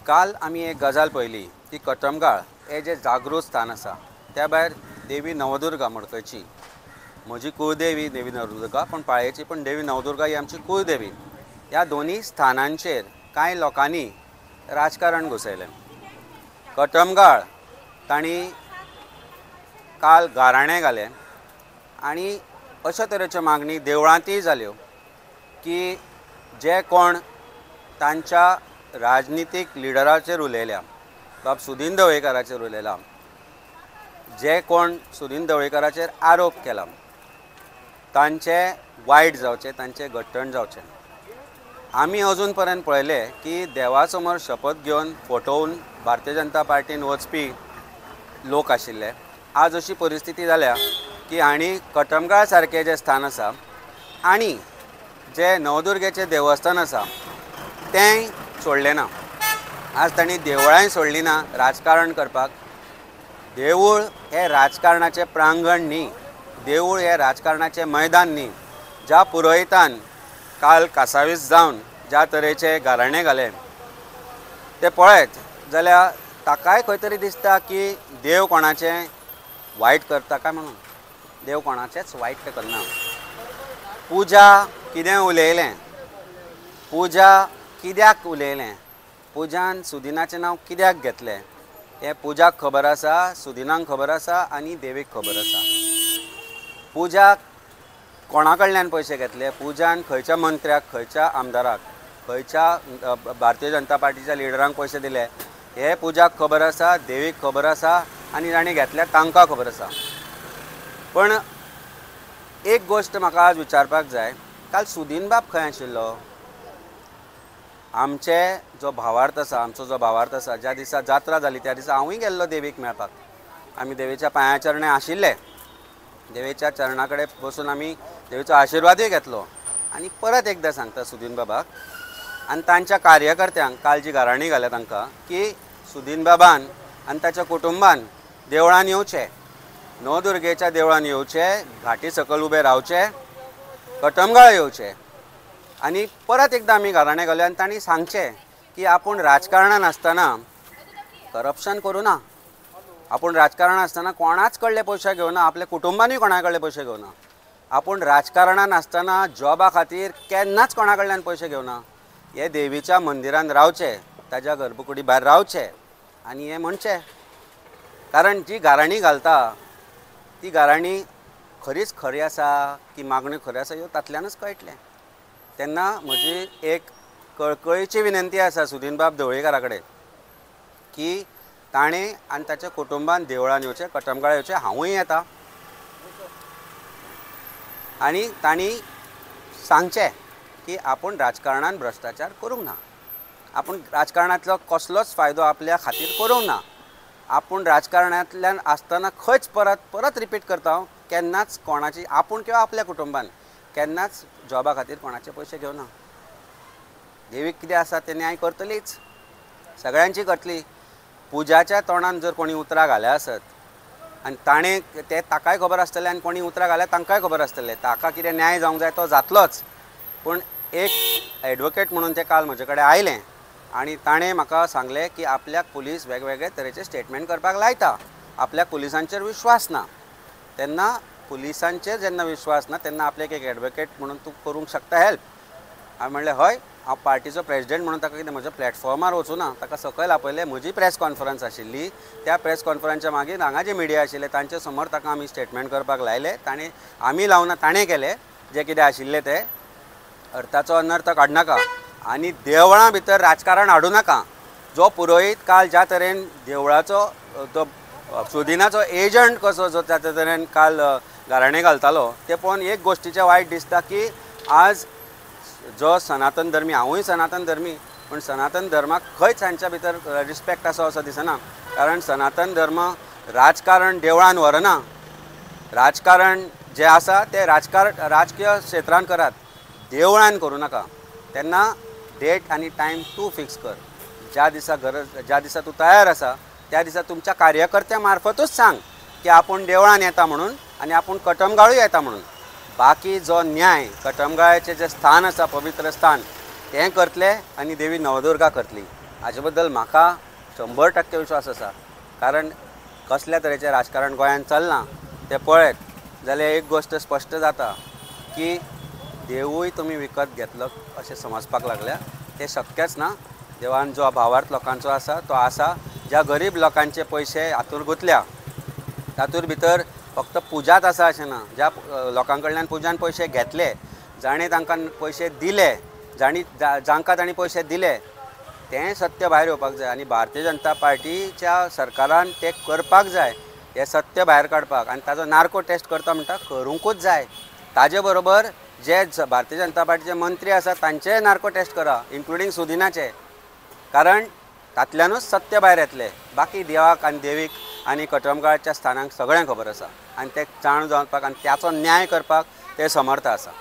काल आमी एक गजाल पळयली की कटमगाळ हे जे जागृत स्थान आसा त्या भायर देवी नवदुर्गा मडकयची, म्हजी कुळदेवी देवी नवदुर्गा पण पाळयेची, पण देवी नवदुर्गा ही आमची कुळदेवी. ह्या दोनूय स्थानांचेर कांय लोकांनी राजकारण घुसयलें. कटमगाळ तांणी काल गाराणें घालें आनी अशा तरेच्यो मागणी देवळांतूय जाल्यो की जे कोण तांच्या राजनितीक लिडराचेर उलयल्या, बाब सुदीन ढवळीकाराचेर उलयला, जे कोण सुदीन ढवळीकाराचेर आरोप केला तांचे वायट जावचें, तांचें घट्टण जावचें. आमी अजून पर्यंत पळयलें की देवा समोर शपथ घेवन फटोवन भारतीय जनता पार्टीन वचपी लोक आशिल्ले. आज अशी परिस्थिती जाल्या की हांणी कटमगाळ सारकें जें स्थान आसा आनी जें नवदुर्गेचें देवस्थान आसा तेंय सोडलें ना. आज तांणी देवळांय सोडलीं ना राजकारण करपाक. देवूळ हें राजकारणाचें प्रांगण न्ही, देवूळ हें राजकारणाचें मैदान न्ही. ज्या पुरोहितान काल कासावीस जावन ज्या तरेचे गाराणें घालें तें पळयत जाल्यार ताकाय खंय तरी दिसता की देव कोणाचें वायट करता काय म्हणून. देव कोणाचेंच वायट करना. पुजा कितें उलयलें, पुजा कित्याक उलयलें, पुजान सुदिनाचें नांव कित्याक घेतलें हें पुजाक खबर आसा, सुदिनाक खबर आसा आनी देवीक खबर आसा. पुजाक कोणा कडल्यान पयशे घेतले, पुजान खंयच्या मंत्र्याक, खंयच्या आमदाराक, खंयच्या भारतीय जनता पार्टीच्या लिडरांक पयशे दिले हे पुजाक खबर आसा, देवीक खबर आसा आनी जांणी घेतल्या तांकां खबर आसा. पण एक गोश्ट म्हाका आज विचारपाक जाय, काल सुदीन बाब खंय आशिल्लो? आमचे जो भावार्थ आसा, आमचो जो भावार्थ आसा, ज्या दिसा जात्रा जाली त्या दिसा हांवूय गेल्लो देवीक मेळपाक. आमी देवीच्या पांया चरणे आशिल्ले, देवीच्या चरणा कडेन बसून आमी देवीचो आशिर्वादूय घेतलो. आनी परत एकदां सांगता सुदीन बाबाक आनी तांच्या कार्यकर्त्यांक काल जी गाराणी घाल्या तांकां की सुदीन बाबान आनी ताच्या कुटुंबान देवळान येवचें, नवदुर्गेच्या देवळान येवचें, घाटी सकयल उबे रावचें, कटमगाळ येवचें आनी परत एकदां आमी गाराणें घालें आनी तांणी सांगचें की आपूण राजकारणान आसतना करप्शन करूं ना, आपूण राजकारणान आसतना कोणाच कडले पयशे घेवना, आपल्या कुटुंबानूय कोणा कडले पयशे घेवना, आपूण राजकारणान आसतना जॉबा खातीर केन्नाच कोणा कडल्यान पयशे घेवना. हे देवीच्या मंदिरान रावचें, ताज्या गर्भकुडी भायर रावचें आनी हें म्हणचें. कारण जी गाराणी घालता ती गाराणी खरीच खरी आसा की मागण्यो खऱ्यो आसा ह्यो तातल्यानूच कळटलें. तेन्ना म्हजी एक कळकळीची विनंती आसा सुदीन बाब ढवळीकारा कडेन की ताणें आनी ताच्या कुटुंबान देवळान येवचें, कटमगाळ येवचें, हांवूय येता आनी तांणी सांगचें की आपूण राजकारणान भ्रश्टाचार करूंक ना, आपूण राजकारणांतलो कसलोच फायदो आपल्या खातीर करूंक ना, आपूण राजकारणांतल्यान आसतना खंयच परत परत रिपीट करता हांव, केन्नाच कोणाची आपूण किंवा आपल्या कुटुंबान केन्नाच जॉबा खातीर कोणाचे पयशे घेवना. देवीक कितें आसा तें न्याय करतलीच, सगळ्यांची करतली. पुजाच्या तोंडान जर कोणी उतरां घाल्या आसत आनी ताणें ते ताकाय खबर आसतलें आनी कोणी उतरां घाल्या तांकांय खबर आसतलें, ताका कितें न्याय जावंक जाय तो जातलोच. पूण एक एडवोकेट म्हणून तें काल म्हजे कडेन आयलें आनी ताणें म्हाका सांगलें की आपल्याक पुलीस वेगवेगळे तरेचे स्टेटमेंट करपाक लायता, आपल्याक पुलिसांचेर विश्वास ना. तेन्ना पुलिसांचेर जेन्ना विश्वास ना तेन्ना आपल्याक एक एडवोकेट म्हणून तूं करूंक शकता हेल्प. हांवें म्हणलें हय, हांव पार्टीचो प्रेजिडेंट म्हणून ताका कितें म्हज्या प्लॅटफॉर्मार वचूं ना, ताका सकयल आपयलें. म्हजी प्रेस कॉन्फरन्स आशिल्ली, त्या प्रेस कॉन्फरन्सच्या मागीर हांगा जे मिडिया आशिल्ले तांचे समोर ताका आमी स्टेटमेंट करपाक लायलें. ताणें आमी लावना, ताणें केलें जें कितें आशिल्लें तें. अर्थाचो अनर्थ काडनाका आनी देवळां भितर राजकारण हाडूं नाका. जो पुरोहीत काल ज्या तरेन देवळाचो तो सुदिनाचो एजंट कसो जो त्या तरेन काल गाराणें घालतालो तें पळोवन एक गोश्टीचें वायट दिसता की आज जो सनातन धर्मी, हांवूय सनातन धर्मी, पूण सनातन धर्माक खंयच हांच्या भितर रिस्पेक्ट आसा असो दिसना. कारण सनातन धर्म राजकारण देवळान व्हरना, राजकारण जें आसा तें राजकीय क्षेत्रान करात, देवळान करूं नाका. तेन्ना डेट आनी टायम तूं फिक्स कर, ज्या दिसा गरज, ज्या दिसा तूं तयार आसा त्या दिसा तुमच्या कार्यकर्त्या मार्फतूच सांग की आपूण देवळान येता म्हणून आनी आपूण कटमगाळूय येता म्हणून. बाकी जो न्याय कटमगाळाचें जें स्थान आसा, पवित्र स्थान, तें करतले आनी देवी नवदुर्गा करतली. हाजे बद्दल म्हाका 100% विश्वास आसा. कारण कसल्या तरेचें राजकारण गोंयांत चल्लां तें पळयत जाल्यार एक गोश्ट स्पश्ट जाता की देवूय तुमी विकत घेतलो अशें समजपाक लागल्या. तें शक्यच ना. देवान जो भावार्थ लोकांचो आसा तो आसा. ज्या गरीब लोकांचे पयशे हातूंत गुंतल्या तातूंत भितर फक्त पुजाच आसा अशें ना. ज्या लोकां कडल्यान पुजान पयशे घेतले, जाणें तांकां पयशे दिले, जांकां तांणी पयशे दिले तें सत्य भायर येवपाक जाय आनी भारतीय जनता पार्टीच्या सरकारान तें करपाक जाय. हें सत्य भायर काडपाक आनी ताजो नार्को टेस्ट करता म्हणटा करूंकूच जाय. ताजे बरोबर जे भारतीय जनता पार्टीचे मंत्री आसात तांचेय नार्को टेस्ट करा, इन्क्लुडींग सुदिनाचे, कारण तातल्यानूच सत्य भायर येतलें. बाकी देवाक आनी देवीक आनी कटमगाळच्या स्थानांक सगळ्यांक खबर आसा आनी ते जाण जावपाक आनी त्याचो न्याय करपाक ते समर्थ आसा.